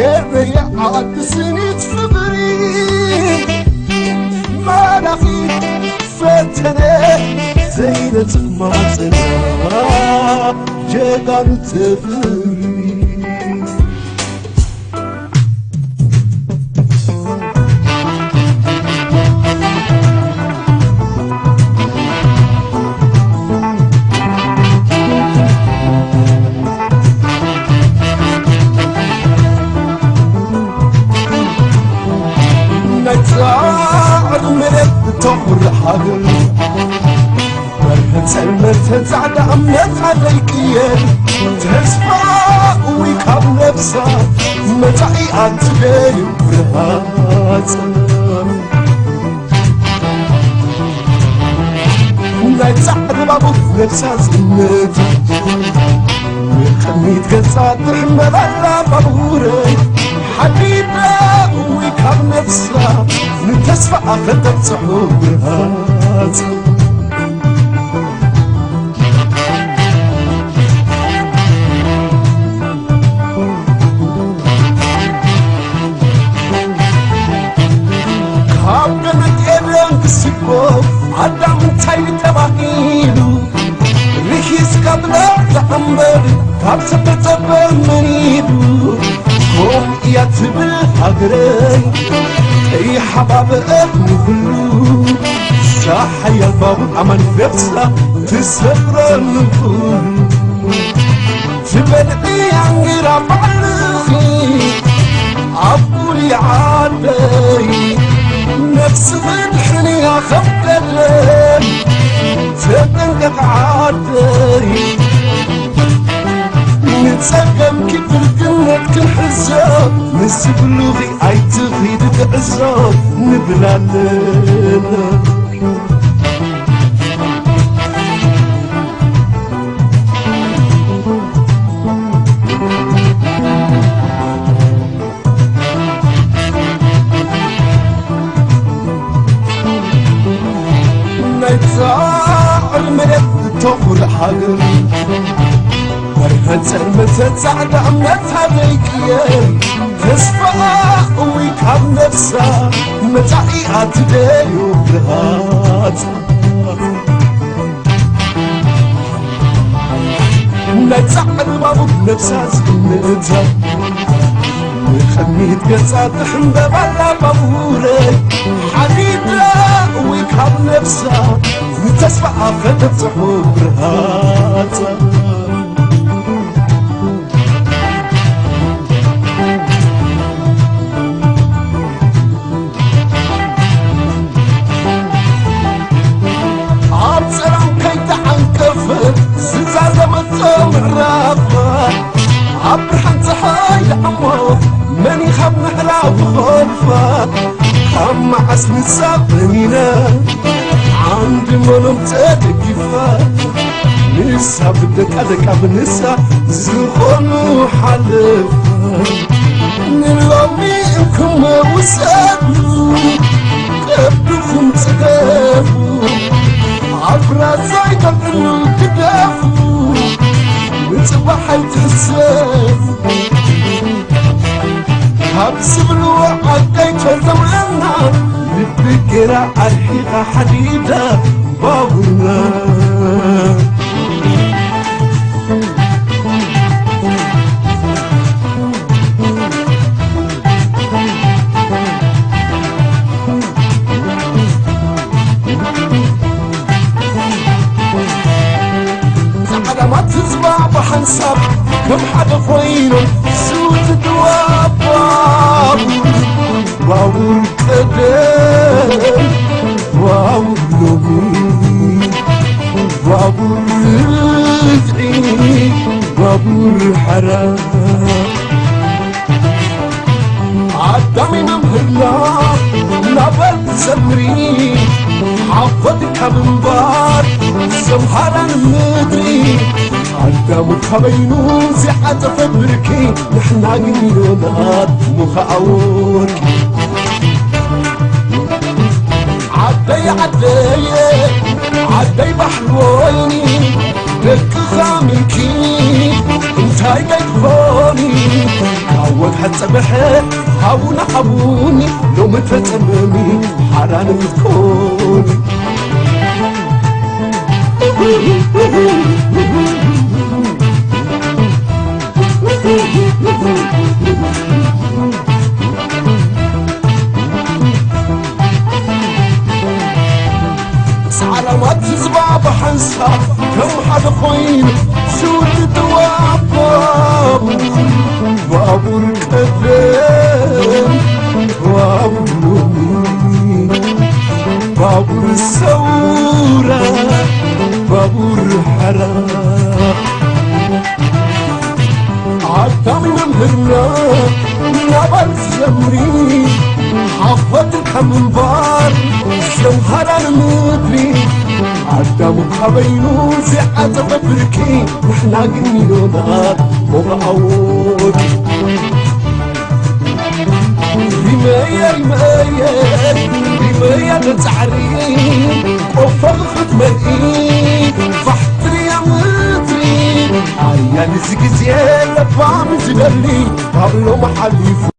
ኤረይ ዓዲ ስኒት ፍቕሪ፣ መላኺ ፈተነ ዘይነጽፍ ማጽና፣ ጀጋኑ ተፍሪ። ናይ ጻዕር መሬት ተኹር ሃገር፣ በርሀ ጸልመተ ጻዕዳ እምነታ ዘይቅየር፣ ተስፋ እዊ ካብ ነፍሳ፣ መጻኢ ኣትደዩ ብርሃጽ። ናይ ጻዕሪ ባቡር ነፍሳ ዝእምት፣ ንቕድሚት ገጻ ትሕመል ኣላ ባቡረይ። ሓዲዳ እዊ ካብ ነፍሳ፣ ንተስፋ ኣኸተብጽሑ ብርሃጽ። ካብ ገነት ኤደን ክስጎ ኣዳም እንታይ ተባሂሉ? ርሒስካ ብላ ተኣምበር ካብ ሰበጸበ መኒዱ። ከምኡ እያ ትብል ሃገረይ፣ ቀይሓ ባብኣ ንኹሉ። እዛ ሓያል ባቡር ኣማን ነፍሳ ትሰፍረሉ ኩሉ። ትበልዒ ኣንግራ ባዕልኺ ኣብ ቁሪ ዓደይ፣ ነፍሲ ምድሕንያ ከብደለይ፣ ተጠንቀቕ ዓደይ። ንጸገምኪ ብልግነት ክንሕዞ፣ ንዝብሉኺ ኣይትኺዲ ክዕዞ ንብል ኣለና። ናይ ጻዕር መሬት ተኹር ሃገር፣ በርሀ ጸልመተ ጻዕዳ እምነታ ዘይቅየር፣ ተስፋ እዊ ካብ ነፍሳ፣ መጻኢ ኣትደዩ ብርሃጽ። ናይ ጻዕሪ ባቡር ነፍሳ ዝግምታ፣ ንቕድሚት ገጻ ትሕንበብ ኣላ ባቡረይ። ሓዲዳ እዊ ካብ ነፍሳ፣ ንተስፋ ኣፈ ተብጽሑ ብርሃጻ። ኣብ ጸላም ከይተዓንቀፈት ዝዛዘመቶ ምዕራፋ፣ ኣብ ብርሃን ጸሓይ ዓሞ መኒኻ ምሕላው ኾልፋ። ካብ መዓስ ንሳ በኒና ዓንዲ መኖም ተደጊፋ፣ ንሳ ብደቃ ደቃ ብንሳ ዝኾኑ ሓለፋ። ንሎሚ እንኩም ውሰዱ፣ ቀብድኹም ጽደፉ፣ ኣብ ራዛይ ተብዕሉ ግደፉ፣ ንጽባሕ ኣይትሕሰቡ። ካብ ዝብልዎ ዓቀይ ተርዘምና፣ ልቢ ጌራ ኣርሒቓ ሓዲዳ ባቡርና። ጸዓዳማት ህዝባ ብሓንሳብ ከም ሓደ ኮይኖም ዝውትድዋ ባቡር፣ ባቡር ቀደም፣ ባቡር ሎሚ፣ ባቡር ርትዒ፣ ባቡር ሓራ። ኣዳሚ መምህርና እናበል ዘምሪ፣ ሓፈትካ ምንባር ዘምሃራን ምድሪ። ኣዳሙ ካበይኑ ዝዓጸፈ ብርኪ፣ ንሕና ግን ዮናት ምኸኣ ወርቂ። ዓደይ ዓደየ ዓደይ ባሕሪ ወይኒ፣ ደቅኻ ሚልኪ እንታይ ከይትኾኒ፣ ዓወት ጸብሐ ሃቡና ሃቡኒ ሎሚ ተጸመሚ ሓራን ምትኮኒ። ጻዕራማት ህዝባ ብሓንሳብ ከም ሓደ ኮይኑ ዝውድድዋ ባቡር፣ ባቡር ቀደም፣ ባቡር ሎሚ፣ ባቡር ሰውራ፣ ባቡር ሓራ። ኣዳም መምህርና ናባል ዘምሪ ሓፈት ካብ ምንባር ዘምሃራ ንምድሪ ኣዳም ካበይኑ ዝዓጸፈ ብርኪ ንሕና ግን ሚሎናት ሞባኣዎት ሪመየ ሪመየ ሪመየ ተጻዕሪ ቆፎ ክትመልኢ ፋሕትርያ ምድሪ ኣያ ንዚ ግዜ ለባም ዝደሊ ካብ ሎም ሓሊፉ